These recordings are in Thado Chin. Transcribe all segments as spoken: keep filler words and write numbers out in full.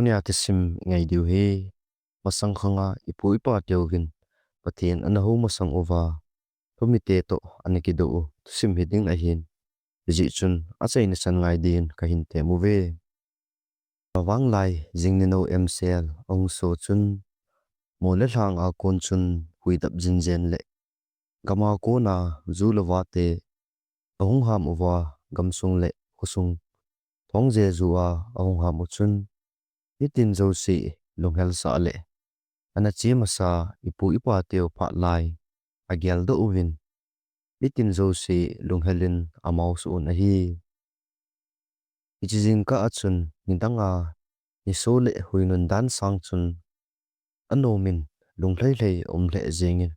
Nia thusim ngai diu hi, masang khanga ipu ipa teuvin Pathen ana hou masang uva, thumite toh ana kido u thusim hiding ahin. Hijeh chun achaina chan ngai din kahin tem uve. Avang lai jing nino emsel ahung so chun, mol le lhang a kon chun huidap jinjen le gam a kona ju le vate ahung ham uva, gamsung le khosung thong jeju a ahung ham u chun, mitin jouse lunghel sah le ana che masa ipu ipa teu phat lai ageldoh uvin, mitin jouse lunghel in amau suh un ahi. Hiche jingkah a chun nidang a niso le huinun dan sang chun, anom in lunglhai lhai um lheh jengin,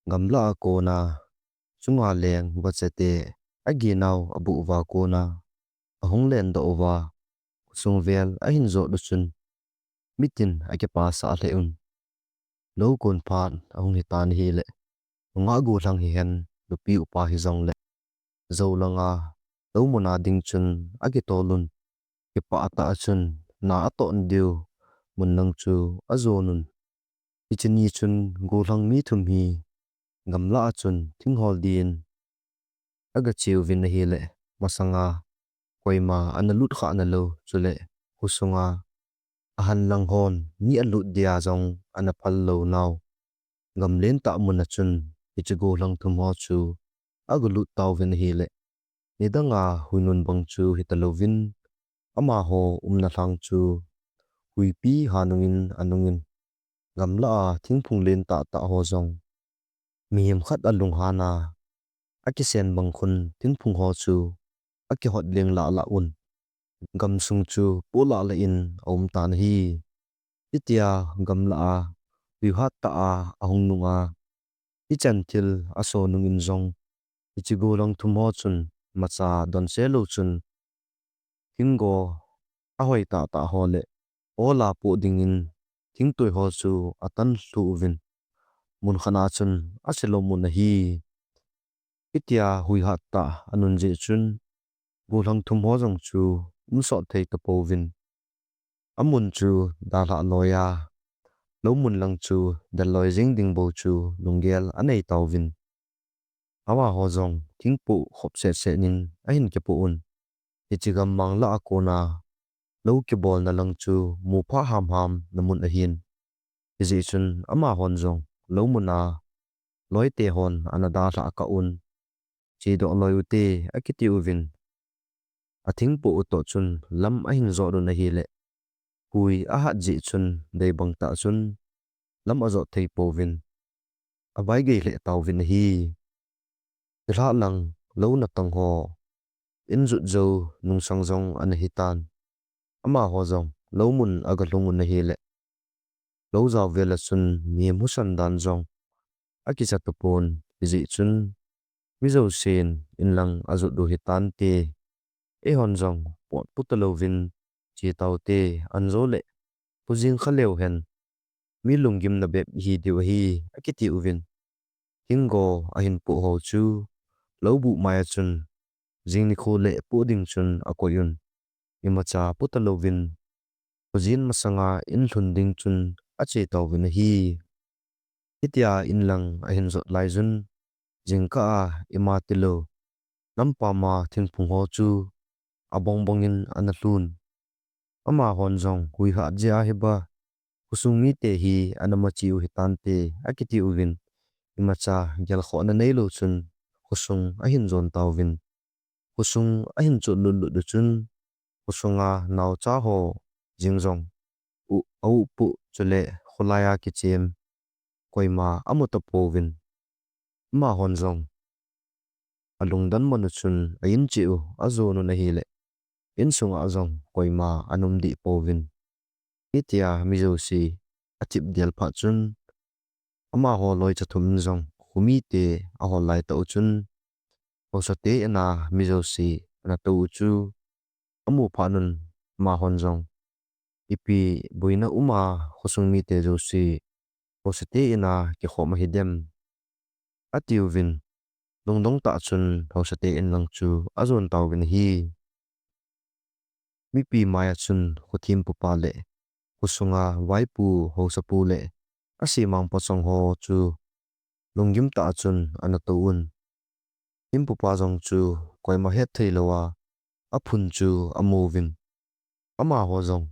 gamla a kona chunga leng vachete aginau abuh uva kona ahung lendoh uva, khosung vel ahin jot u chun, mitin akipasah lheh un. Lou kon phat ahung hitan ahile, nungah gollhang hihen, nupi upa hijongle, jou langa lou muna ding chun akitol un. Kipah tah a chun na atoh diu mun lang chu ajon un. Hiche ni chun gollhang mi thum hi gamla a chun thing hol din aga che uvin ahile, masanga koima ana lut khah nalou, chule khosunga ahan lang hon mi alut dia jong ana phal lou nau, gam lentah mun a chun hiche gollhang thum ho chu aga lut tauvin ahile, nidang a huinun bang chu hitalouvin, amaho umna lhang chu huipi hanung in anung in, gamla a thingphung lentah tah ho jong mihem khat alunghan a akisen bang khun thingphung ho chu akihot leng lah lah un, gamsung chu poh lah lah in aum tan ahi. Hitia gamla a huihat tah a ahung nung a, hichan thil aso nung in jong, hiche gollhang thum ho chun imacha donse lou chun, thinggo ahoi tah tah ho le ola poh dingin thingtui ho chu atan lhu uvin, mun khat a chun ase lom un ahi. Hitia huihat tah anun jeh chun, gollhang thum ho jong chu um sot thei tapouvin, amun chu dalhah loi a, lou mun lang chu del loi jing ding bou chu lunggel anei tauvin, amaho jong thingpoh khop seh seh in ahin kipoh un. Hiche gammang lah a kona lou kibolna lang chu muphah ham ham na mun ahin. Hijeh chun amahon jong lou muna loite hon ana dalhah kah un, chedoh loi ute akiti uvin, athingpoh u toh chun lam ahin jot un ahile, hui ahat jeh chun deibang tah chun lam ajot thei pouvin, avaigei lheh tauvin ahi. Thilha lang lou natong ho in jot jou nungsang jong ana hitan, amaho jong lou mun aga lhung un ahile, lou jao vel a chun mihem husan dan jong akicha tapon, hijeh chun mi jousen in lang ajot u hitante, eihon jong potpu talouvin che taute, anjo le khojing kha leu hen, mi lunggimna bep ihi diu ahi akiti uvin, thinggo ahin poh ho chu lou buh mai a chun jing nikho le poh ding chun akoi un, imacha poh talouvin, khojin masanga in lhun ding chun ache tauvin ahi. Hitia in lang ahin jot laijun, jingkah a ima tilou lampam a thingphung ho chu abong bong in ana lhun. Amahon jong huihat jeh a hiba khosung mite hi ana mache u hitante akiti uvin, imacha gelkhohna neilou chun khosung ahin jon tauvin, khosung ahin chot lut lut u chun, khosunga naocha ho jing jong u, aupuh chule kholai a kichem koima amu tapouvin, amahon jong alungdon man u chun a in cheh u ajon un ahile, insunga jong koima ana um deh pouvin. Hitia mi jouse athip del phat chun, amaho loicha thum in jong khomite ahol laitah u chun, haosate in a mi jouse ana tou u chu amu phat un, amahon jong, ipi boina um a khosung mite jouse haosate in a kikhom ahidem, atiuvin, lungdong tah chun haosate in lang chu ajon tauvin ahi. Mipi mai a chun khothem pupa le khosunga vaipu, haosapu le asemang pachong ho chu lunggim tah a chun ana tou un. Thempupa jong chu koima hetthei louva aphun chu amu uvin. Amaho jong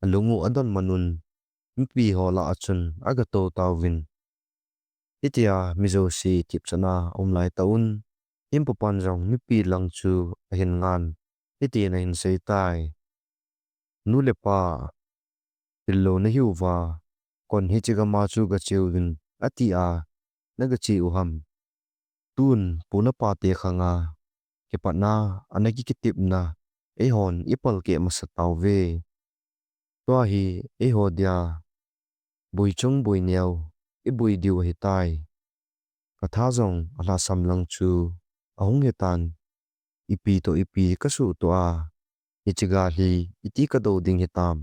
alung u adon man un, mipi ho lah a chun aga tou tauvin. Hitia mi jouse thipchan a aum lai tah un, thempupan jong mipi lang chu ahin ngan. Hitin ahin seitai. Nu le pa, thil lou nahiuva, kon hiche gam a chu gache uvin, atia, nagache u ham. Tun, pu le pa te khang a, kipatna, ana kikitepna, eihon ipalkeh masa tauve. Tua hi, eiho dia, boi chung boi neo, iboi diu ahitai. Katha jong alhahsam lang chu ahung hitan, ipi toh ipi kasuhtoh a, hiche gal hi iti kadou ding hitam,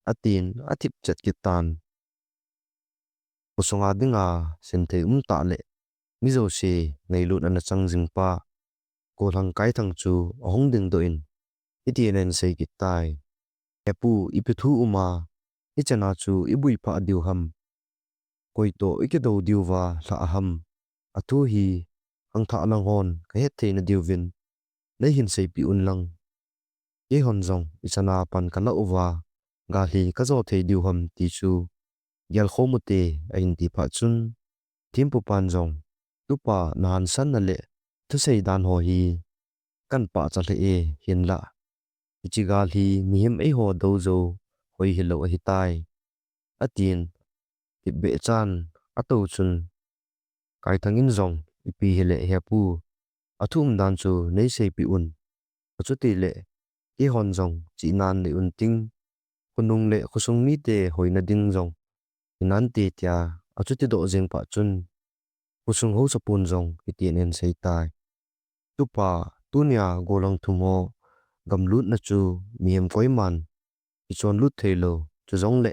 atin athip chet kit tan. Khosunga dinga simthei umtah le mi jouse ngailut ana chang jing pa, Golhang Kaithang chu ahung dingdoh in, hitin ahin sei kit tai. He pu, ipi thu um a, hichana chu iboi phah diu ham. Koi toh ikidou diuva lhah ham. Athu hi khangthah lang hon kahetthei nadiuvin neihin seipeh un lang. Keihon jong ichan a pan kalah uva, gal hi kajo thei diu ham ti chu gelkhom ute, ahin ti phat chun, thempupan jong, tupa nahansanna le thusei dan ho hi kanpachat lheh e, hinlah hiche gal hi mihem eiho dou jou hoi hilou ahitai, atin, thipbeh chan atou chun, Kaithang in jong, ipi hile he pu, athu umdan chu neiseipeh un. Achutile keihon jong chihna nei un ting, khonung le khosung mite hoina ding jong hinante, tia achuti doh jeng phat chun, khosung haosapun jong hitin ahin seitai. Tupa, tunia golhang thum ho gamlutna chu mihem koiman kichonlut theilou, chujongle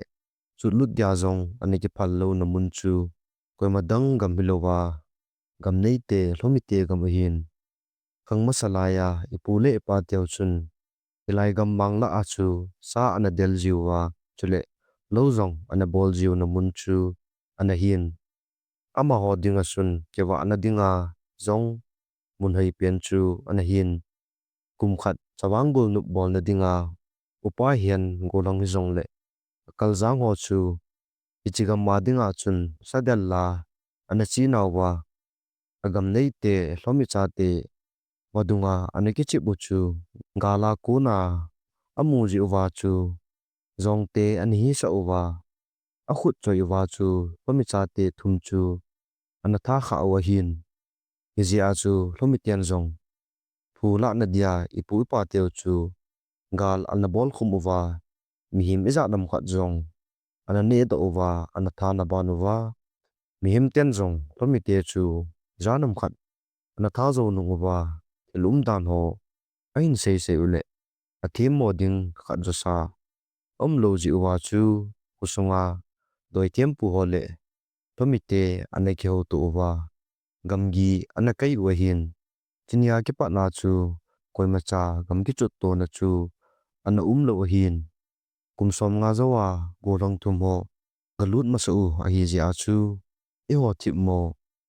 chotlut dia jong ana kiphal louna mun chu koima dang gam hilouva, gam neite lhomite gam ahin. Khang masa laiya ipu le ipa teu chun hilai gammang lah a chu sa ana del jiuva, chule lou jong ana bol jiuna mun chu ana hin. Amaho dinga chun kivahna dinga jong mun heipen chu ana hin. Kum khat Chavang Golnop bolna dinga upa hihen golhang hijongle akaljang ho chu hiche gamma dinga chun sadel la ana chenauva, agam neite lhomi chate vadunga ana kichep u chu gala kona amu jeh uva chu jongte ana hisah uva, akhut choi uva chu lhomi chate thum chu ana tha khah u ahin. Hijeh a chu lhomiten jong phu lahna dia ipu ipa teu chu gal ana bolkhum uva, mihem ijat lam khat jong ana nehdoh uva, ana tha ana ban uva, mihem ten jong lhomite chu ijat lam khat ana tha jou nung uva, thil umdan ho ahin seisei uleh athemmo ding khat josa aumlou jeh uva chu khosunga doi thempu ho le lhomite ana kihouto uva, gamgi ana kai u ahin. Chunia kipatna chu koimacha gam kichottona chu ana umlou ahin. Kum somnga jouva golhang thum ho galut masa u ahijeh a chu eiho themmo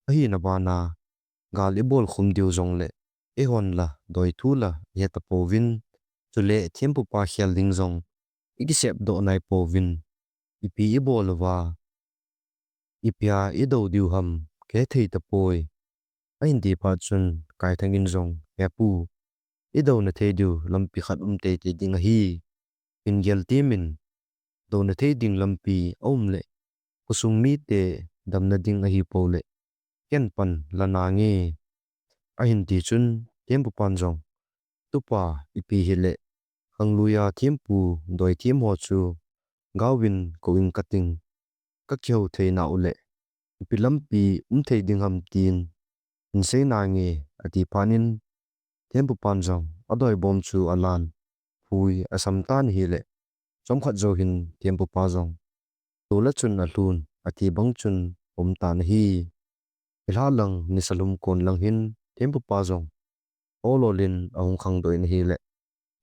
ahina bana gal ibolkhum diu jongle eihon la doi thu la ihetapouvin, chule thempupa khel ding jong ikisepdoh naipouvin, ipi ibol uva, ipia idou diu ham kihethei tapoi, ahin ti phat chun Kaithang in jong, He pu, idouna thei diu lampi khat um teitei ding ahi. Hin gel temin, douna thei ding lampi aumleh khosung mite damna ding ahipouleh ken pan la nange, ahin ti chun thempupan jong, Tupa, ipi hileh khangluia thempu doi them ho chu gaovin kou inge kating, kakihou theina uleh ipi lampi umthei ding ham tin hinsei nange, ati phatnin thempupan jong adoibom chu alan, phui asam tan ahileh chomkhat jou hin thempupa jong tol a chun alhun, ati bang chun aumtan ahi. Hilhah lang nisa lhum kon lang hin thempupa jong olol in ahung khangdoh in ahileh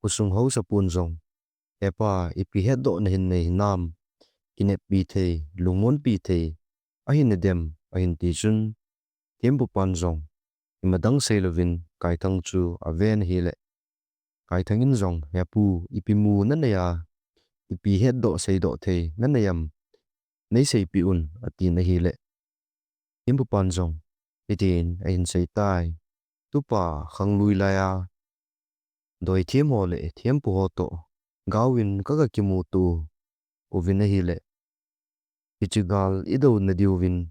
khosung haosapun jong Hepa, ipi hetdoh nahin nei hinam? Kineppi thei, lungmonpi thei ahi nadem, ahin ti chun, thempupan jong ima dang seilouvin Kaithang chu aven ahile, Kaithang in jong, Hepu, ipi mu nanei a, ipi hetdoh seidoh thei nanei am? Neiseipeh un, atin ahile, thempupan jong hitin ahin seitai, Tupa, khanglui laiya doithem ho le thempu ho toh gaovin kaga kimuto uvin ahile, hiche gal idouna diuvin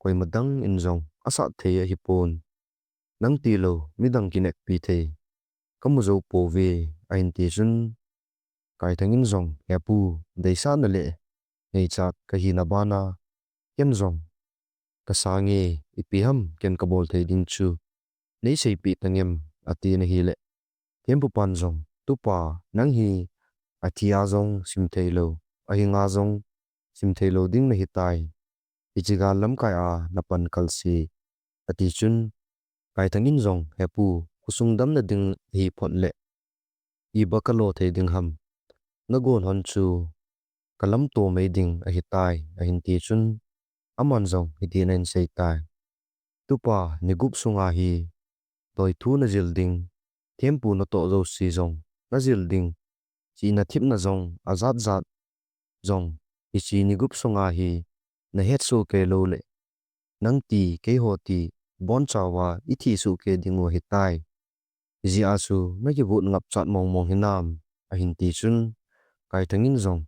koima dang in jong asat thei ahipon, nang tilou midang kineppi thei kamu jou pouve, ahin ti chun, Kaithang in jong, Hepu, deisahna le neichat kahina bana ken jong kasange, ipi ham ken kabol thei ding chu neiseipeh tangem, atin ahile, thempupan jong, Tupa, nang hi athi a jong simtheilou, ahinga jong simtheilou ding nahitai. Hiche gal lamkai a napan kalse, ati chun, Kaithang in jong, Hepu, khosung damna ding ahi phot le iba kalo thei ding ham? Nagon hon chu kalamto mai ding ahitai, ahin ti chun, aman jong hitin ahin seitai, Tupa, ni gup sunga hi doithu najil ding, thempu natoh jouse jong najil ding, chihna thepna jong ajat jat jong hiche ni gup sunga hi nahetsoh kei loule, nang ti keiho ti bonchauva ithi soh kei dingu ahitai. Hijeh a chu nakivut ngapchat mongmong hinam, ahin ti chun, Kaithang in jong,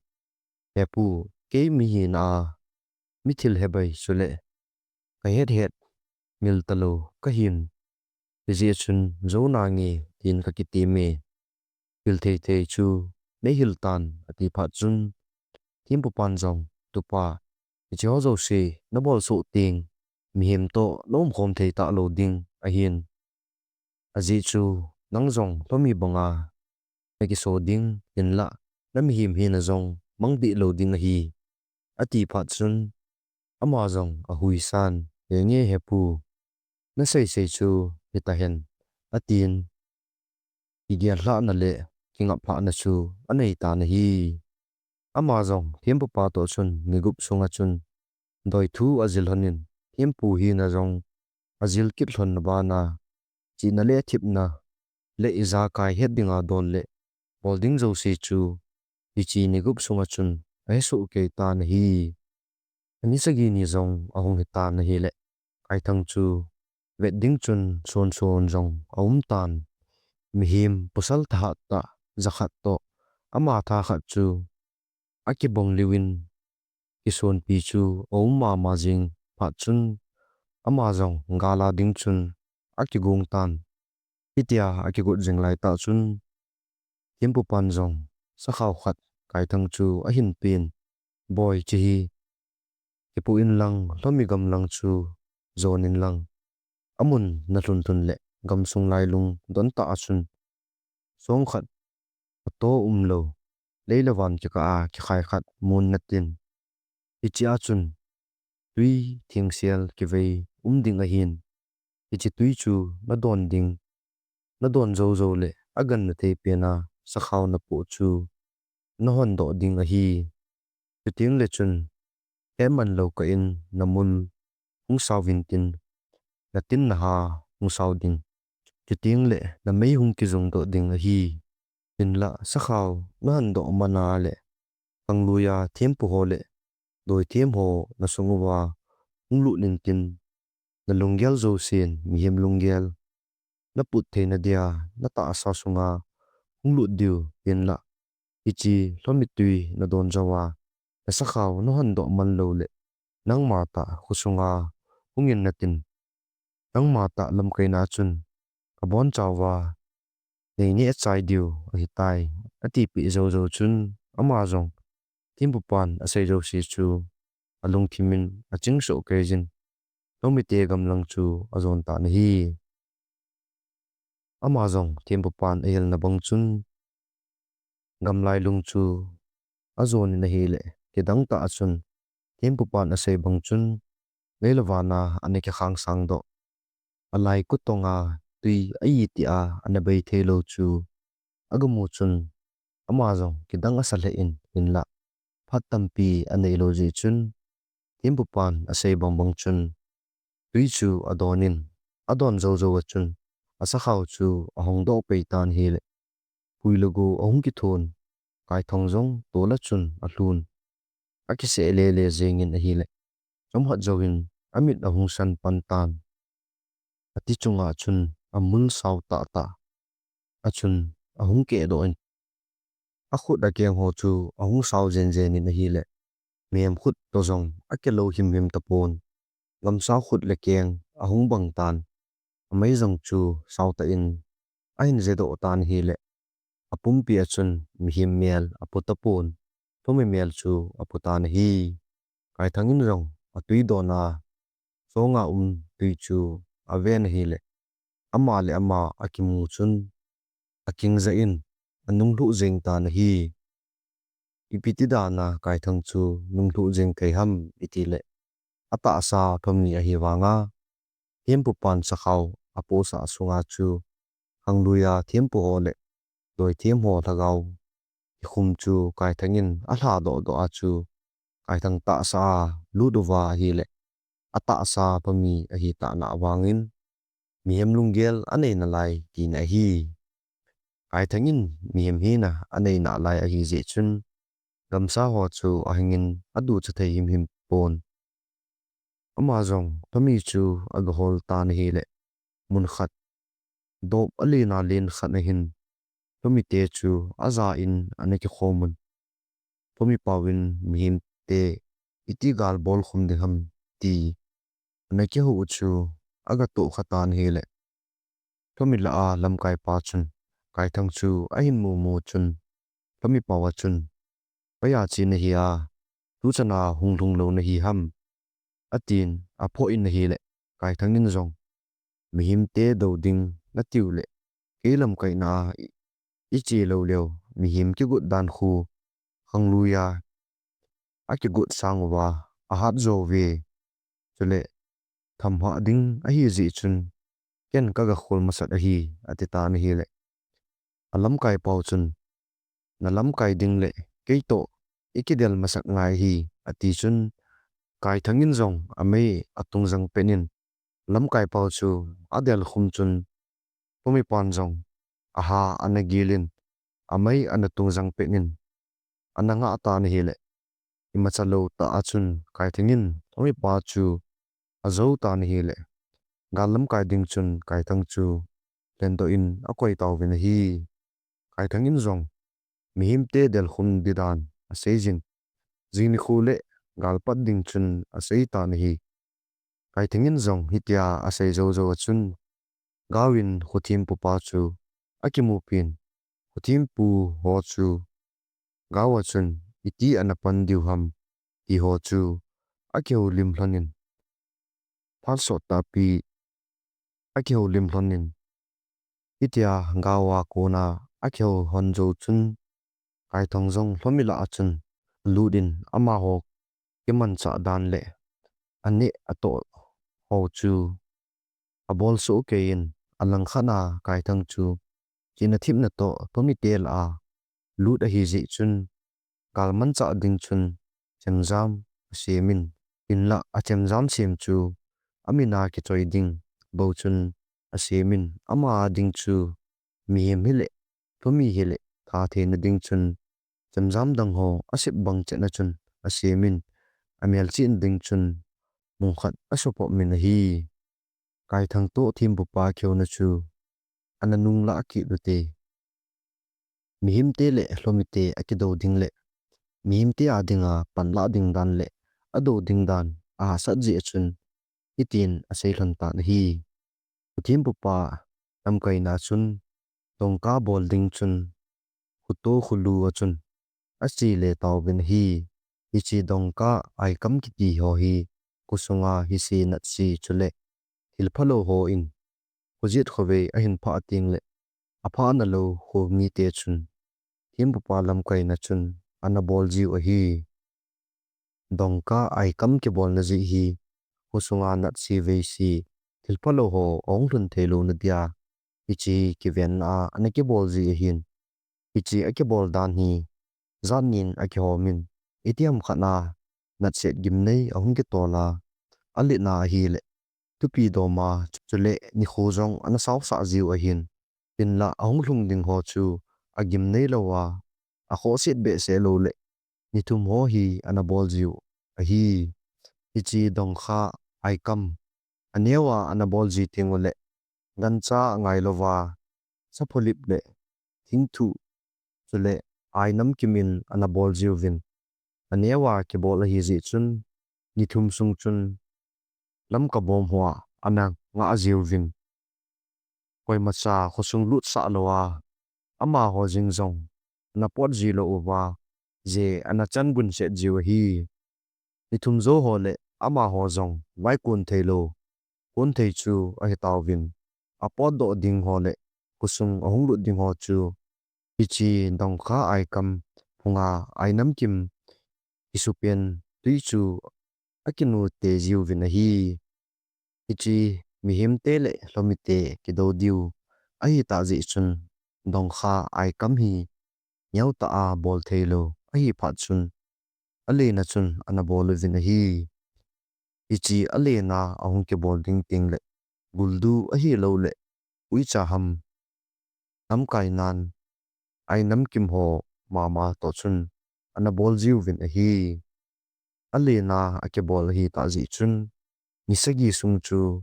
Hepu, kei mihina a mithil hebai chule kahet het mil talou kahin, hijeh chun jou nange tin kakiteme, hil thei thei chu neihil tan, ati phat chun, thempupan jong, Tupa, hicheho jouse nabol soh teng mihem toh naumkhom thei talou ding ahin, ajeh chu nang jong lhomi banga nakiso ding, hinlah namihem hina jong mangdeh lou ding ahi, ati phat chun, ama jong ahuisan, Henge Hepu, naseisei chu hitahen, atin, kigellhahna le kingaplhahna chu aneitan ahi. Ama jong thempupa toh chun ni gup sunga chun doithu ajil lhonin, thempu hina jong ajil kit lhonna bana, chihna le thepna le ijakai het dinga don le bol ding jouse chu hiche ni gup sunga chun ahesoh kei tan ahi. Ani sagi ni jong ahung hitan ahile, Kaithang chu vet ding chun sonson jong aumtan. Mihem pasal thahat tah jakhat toh ama tha khat chu akibong liuvin kisonpi chu aum mama jing phat chun, ama jong gal a ding chun akigong tan. Hitia akigot jing laitah chun, thempupan jong sakhao khat Kaithang chu ahin pen, Boi, hiche hi kipoh inlang, lhomi gamlang chu jon inlang, amun nalhun lhun le gamsung lailung dontah a chun, songkhat ato umlou, lei le van kikah a kikhai khat mun natin, hichea chun twi thengsel kivei um ding ahin, hiche twi chu nadon ding, nadon jou jou le aganna thei pena sakhao napoh chu nahondoh ding ahi. Chutengle chun, heman lou kah in namul hung sao vintin, natin naha hung sao ding, chutengle namei hung kijungdoh ding ahi. Hinlah sakhao nahondoh mana le khangluia thempu ho le doithem ho nasung uva hung lut intin, nalunggel jousen mihem lunggel naput theina dia natahsa sunga hung lut diu, hinlah hiche lhomi twi nadon jouva nasakhao nahondoh man loule nangma tah khosunga hungin natin, nangma tah lamkaina chun kabonchauva neineh chai diu ahitai, atipeh jou jou chun, ama jong thempupan asei jouse chu alungthimin achingsoh keijin, lhomite gamlang chu ajon tan ahi. Ama jong thempupan ahilna bang chun, gamlailung chu ajonin ahile, kidang tah a chun, thempupan asei bang chun, lei le vana ana kikhang sangdoh, alai kotonga twi a iti a ana bei theilou chu agamu chun, ama jong kidang asa lheh in, hinlah phat tampi anei lou jeh chun, thempupan asei bang bang chun, tui chu adon in, adon jou jou a chun, asakhao chu ahung doh pei tan ahileh, pui le go ahung kithon, Kaithang jong tol a chun alhun, akiseh le le jeng in ahileh, chomkhat jouvin amit ahung san pan tan. Ati chunga chun amul sao tah tah a chun ahung keh doh in, akhut akeng ho chu ahung sao jen jen in ahileh, mihem khut toh jong akeh lou him him tapon, gamsa khut le keng ahung bang tan, amai jong chu sao tah in ahin je doh tan ahileh, apumpi a chun mihem mel apu tapon, Lhomi mel chu apu tan ahi. Kaithang in jong atui don a, songa um tui chu aven ahileh, ama le ama akimu chun, akingja in, anunglhuh jeng tan ahi. Ipi ti dan a Kaithang chu nunglhuh jeng thei ham itileh, atahsa Lhomi ahi vang a, thempupan sakhao apohsah sunga chu, khanglui a thempu ho le doithem ho lhagao kikhum chu Kaithang in alha doh doh a chu, Kaithang tahsa a lut uva ahileh, atahsa Lhomi ahi tah na vang in, mihem lunggel anei nalai tina ahi. Kaithang in mihem hina anei nalai ahi jeh chun, gamsa ho chu ahing in aducha thei him him pon. Ama jong Lhomi chu aga hol tan ahileh, mun khat, dop alen alen khat a hin, Lhomi te chu aja in ana kikhom un. Lhomi pau in mihem te iti gal bol khum ding ham ti ana kihou u chu aga tohkha tan ahileh, Lhomi lah a lamkai pa chun Kaithang chu ahin mu mu chun, Lhomi pau a chun, "Hoiya che nahi a, tuchan a hung lhung lou nahi ham?" atin, aphoh in ahileh, Kaithang in jong, "Mihem te do ding natiu leh, kei lamkaina a i, iche lou leu, mihem kigot dan khu, khanglui a akigot sang uva, ahat jo uve. Chuleh, thamhah ding ahi jeh chun, ken kaga khol masat ahi," ati tan ahileh, alamkai pau chun, "Nalamkai ding le kei toh ikidel masat ngai ahi," ati chun, Kaithang in jong amai atung jang pet in, lamkai pau chu adel khum chun, Lhomi pan jong aha ana gil in, amai ana tung jang pet in, ana ngah tan ahileh, imacha lou tah a chun Kaithang in Lhomi pa chu ajo tan ahileh, gal lamkai ding chun Kaithang chu lhendoh in akoi tauvin ahi. Kaithang in jong mihem te del khum ding dan asei jin, jing nikho le gal pat ding chun asei tan ahi. Kaithang in jong hitia asei jou jou a chun, gao in khothempu pa chu akimupi in, khothempu ho chu gao a chun iti ana pan diu ham ti ho chu akihoulim lhon in, phat sot tahpi akihoulim lhon in, hitia gao a kona akihou lhon jou chun, Kaithang jong Lhomi lah a chun alut in, amaho kimanchah dan le aneh atoh ho chu abol soh kei in, alangkhat a Kaithang chu chihna thepna toh Lhomi te lah a lut ahi jeh chun, gal manchah ding chun chemjam asem in, hinlah achemjam sem chu amin a kichoi ding bou chun asem in, ama a ding chu mihem hileh, Lhomi hileh, tha theina ding chun chemjam dang ho asep bang chet na chun asem in, amelchihna ding chun mun khat asopop min ahi. Kaithang toh thempu pa kihona chu ana nung lah kit ute. Mihem te le Lhomi te akido ding le mihem te a dinga panlah ding dan le ado ding dan ahahsat jeh a chun hitin asei lhon tan ahi. Khothempu pa lamkaina chun dongka bol ding chun khuto khulu a chun ache le tauvin ahi. Hiche dongka aikam kiti ho hi khosunga hise natse chule thil phalou ho in khojet khovei ahin phah teng le aphah nalou kho mite chun thempu pa lamkaina chun ana bol jiu ahi. Dongka aikam kibolna jeh hi khosunga natse veise thil phalou ho ahung lhun theilouna dia hiche kivenna a ana kibol ji ahin. Hiche akibol dan hi jat nin akihom in, itiham khat a natset gimnei ahung kitol a, aletna ahile thupi dom a, chule nikho jong ana saosah jiu ahin. Hinlah ahung lhung ding ho chu agimnei lou a, akhohset behseh lou le nithum ho hi ana bol jiu ahi. Hiche dongkha aikam aneo a ana bol ji teng ule, gancha angai louva, sapholip le thingthuh, chule ai namkim in ana bol jiuvin. Aneo a kibol ahi jeh chun, nithum sung chun Lamka bom hoa ana ngah jiuvin. Koimacha khosung lutsah lou a, amaho jeng jong ana pot ji lou uva, je ana chan bunset jiu ahi. Nithum jou ho le amaho jong vaikon thei lou, kon thei chu ahi tauvin. Apotdoh ding ho le khosung ahung lut ding ho chu, hiche dongkha aikam phunga ai namkim kisupen tui chu akinu tei jiuvin ahi. Hiche mihemte le lhomite kidou diu ahitah jeh chun, dongkha aikam hi neotah a bol thei lou ahi phat chun, alen a chun ana bol uvin ahi. Hiche alen a ahung kibol ding teng le, guldu ahilou le uicha ham lamkai nan ai namkim ho mama toh chun ana bol jiuvin ahi. Alen a akibol ahitah jeh chun, ni sagi sung chu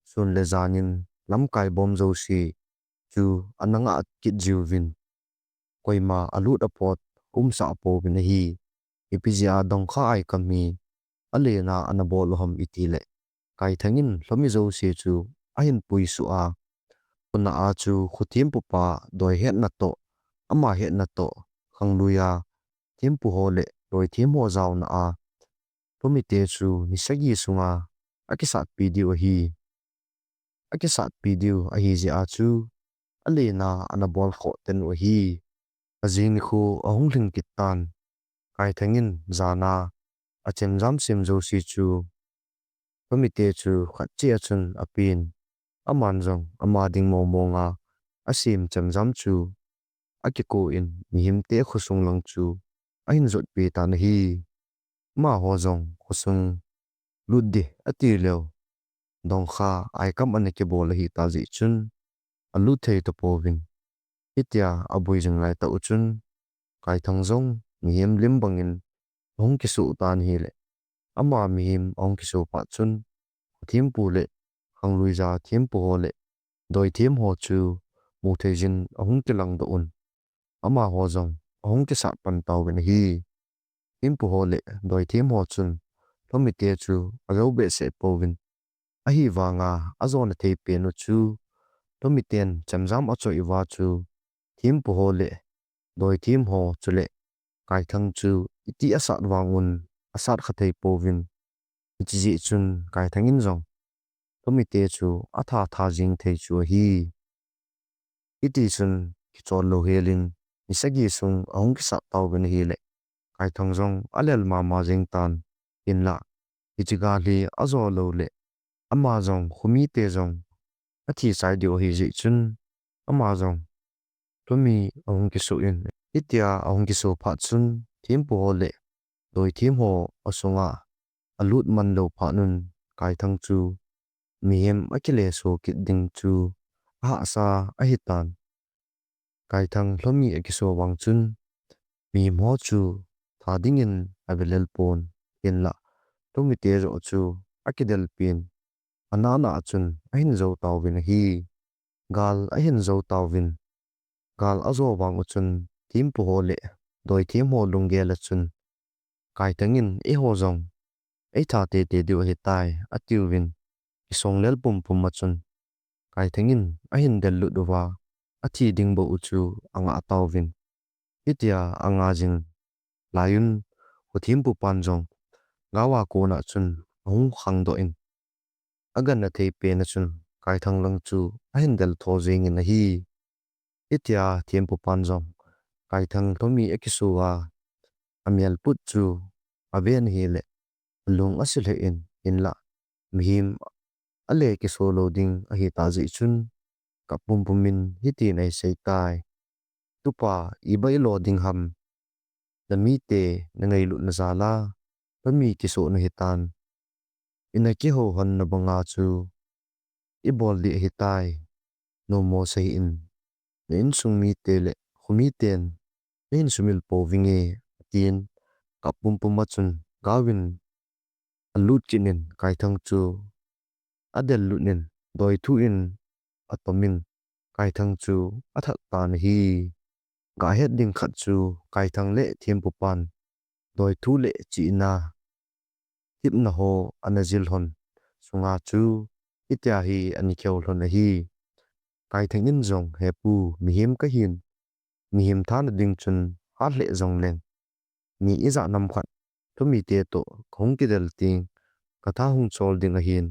sun le jan in lamkai bom jouse chu ana ngah kit jiuvin. Koima alut apot umsah pouvin ahi. Ipi jeh a dongkha aikam hi alen a ana bol u ham iti le, Kaithang in lhomi jouse chu ahin puisuh a, khuna a chu khothempu pa doi hetna toh, ama hetna toh, khanglui a thempu ho le doithem ho jaona a, lhomite chu ni sagi sunga akisatpi diu ahi. Akisatpi diu ahi jeh a chu, alen a ana bol khoh ten u ahi. Ajing nikho ahung lhing kit tan, Kaithang in jan a achemjam sem jouse chu, lhomite chu khat cheh a chun apen. Aman jong ama ding mong mong a asem chemjam chu akiko in, mihemte khosung lang chu ahin jotpi tan ahi. Amaho jong khosung lut ding ati leu, dongkha aikam ana kibol ahitah jeh chun, alut thei tapouvin. Hitia aboi jing lai tah u chun, Kaithang jong mihem lim bangin ahung kisuh tan ahile, ama mihem ahung kisuh phat chun, khothempu le khanglui ja thempu ho le doithem ho chu muthei jin ahung kilangdoh un. Amaho jong ahung kisat pan tauvin ahi. Thempu ho le doithem ho chun lhomite chu ajou behseh pouvin. Ahivanga ajona thei pen u chu, lhomiten chemjam achoi uva chu, thempu ho le doithem ho chule Kaithang chu iti asat vang un asat kha thei pouvin. Hiche jeh chun Kaithang in jong lhomite chu atha tha jing thei chu ahi. Hiti chun kichol lou hel in ni sagi sung ahung kisat tauvin ahile, Kaithang jong alel mama jeng tan, hinlah hiche gal hi ajo lou le, ama jong khomite jong athi chai diu ahi jeh chun, ama jong lhomi ahung kisuh in, hitia ahung kisuh phat chun thempu ho le doithem ho asunga alut man lou phat un, Kaithang chu mihem akile so kit ding chu ahahsa ahitan. Kaithang lhomi akiso vang chun, mihem ho chu tha dingin avelel pon, hinlah lhomite joh chu akidelpin, anana a chun ahin jou tauvin ahi. Gal ahin jou tauvin, gal ajo vang u chun thempu ho le doithem ho lunggel a chun, Kaithang in, eiho jong eitha teitei diu ahitai, atiuvin, kisong lel pumpum a chun, Kaithang in ahin del lut uva, athi ding bou u chu angah tauvin. Hitia anga jing lai un, khothempu pan jong gaova kona chun ahung khangdoh in, aganna thei pen a chun Kaithang lang chu ahin del tho jengin ahi. Hitia thempu pan jong Kaithang lhomi akiso a, amelput chu aven ahile, alung ase lheh in, hinlah mihem ale kiso lou ding ahitah jeh chun, kap pumpum in hitin eisei tai. Tupa, iba ilo ding ham? Na mite na ngailutna jal a, Lhomi kisoh na hitan. Ina kihou hon na banga chu ibol ding ahitai. Nomo sah hih in. Na insung mite le khomiten na hin sumil pouvinge, atin. Kap pumpum a chun Gaovin alut kit in Kaithang chu adel lut in, doithu in atom in, Kaithang chu athat tan ahi. Gahet ding khat chu Kaithang le Thempupan doithu le chihna, thipna ho ana jil hon sunga chu hitia hi ana kihou lhon ahi. Kaithang in jong, He pu, mihem kahin, mihem thana ding chun hat lheh jongleng, mi ijat nam khat Lhomite toh kahung kidel teng, katha hung chol ding ahin.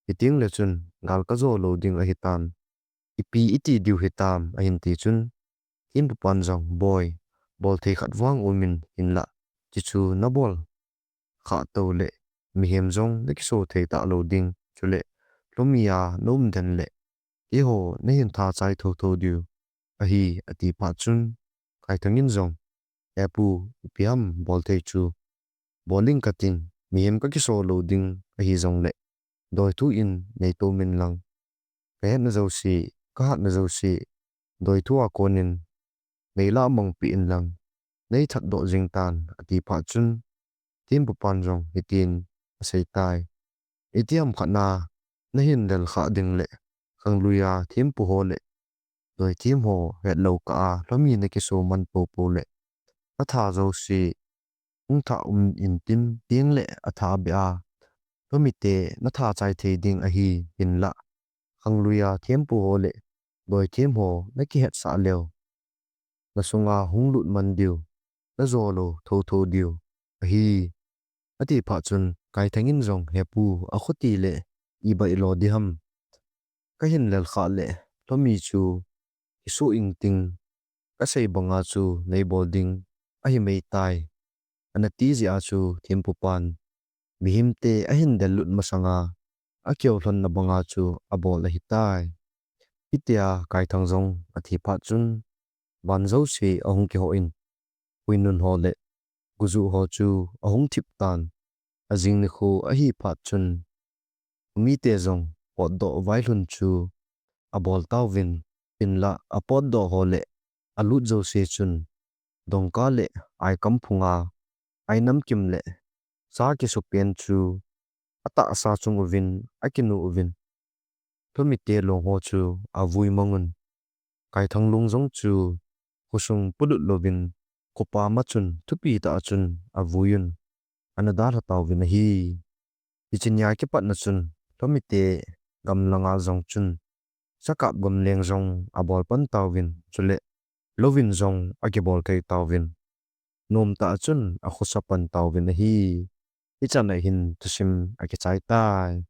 Hiteng le chun gal kajo lou ding ahitan. Ipi iti diu hitam, ahin ti chun, Thempupan jong, Boi, bol thei khat vang um in hinlah, chuchu nabol khah tou le mihem jong nakiso thei talou ding, chule Lhomi a na um den le keiho nahin tha chai thotho diu ahi, ati phat chun, Kaithang in jong, He pu, ipi ham bol thei chu, bol ing kating, mihem kakiso lou ding ahi jongle, doithu in neitom in lang, kahetna jouse, kahatna jouse, doithu a konin neilah mangpeh in lang, neithat doh jing tan, ati phat chun, Thempupan jong hitin asei tai. Itiham khat na nahin lel khah ding le, khanglui a thempu ho le doithem ho hetlou kah a Lhomi nakiso man popo le, atha jouse hung thah um intin, teng le atha beh a Lhomite natha chai thei ding ahi, hinlah, khanglui a thempu ho le doithem ho nakihetsah leu, nasunga hung lut man diu, najo lou thotho diu ahi, ati phat chun, Kaithang in jong, He pu, akhuti le iba ilo ding ham? Kahin lel khah le Lhomi chu kiso ing ting, kasei banga chu neibol ding ahi mei tai, ana ti jeh a chu Thempupan mihemte ahin del lut masanga akihou lhon na banga chu abol ahitai. Hitia Kaithang jong athi phat chun, van jouse ahung kihoh in, huinun ho le gujuh ho chu ahung thip tan. Ajing nikho ahi phat chun, khomite jong potdoh vailhun chu abol tauvin, hinlah apotdoh ho le alut jouse chun, dongka le aikam phunga, ai namkim le sa kisupen chu atahsa chung uvin akinu uvin, Lhomite long ho chu avui mang un. Kaithang long jong chu khosung pulut louvin, khopa ma chun thupi tah a chun avui un, ana dalha tauvin ahi. Hiche nia kipatna chun Lhomite gamlanga jong chun sakap gamleng jong abol pan tauvin, chule louvin jong akibol thei tauvin, nomtah a chun akhosa pan tauvin ahi. Hichan a hin thusim akichai tai.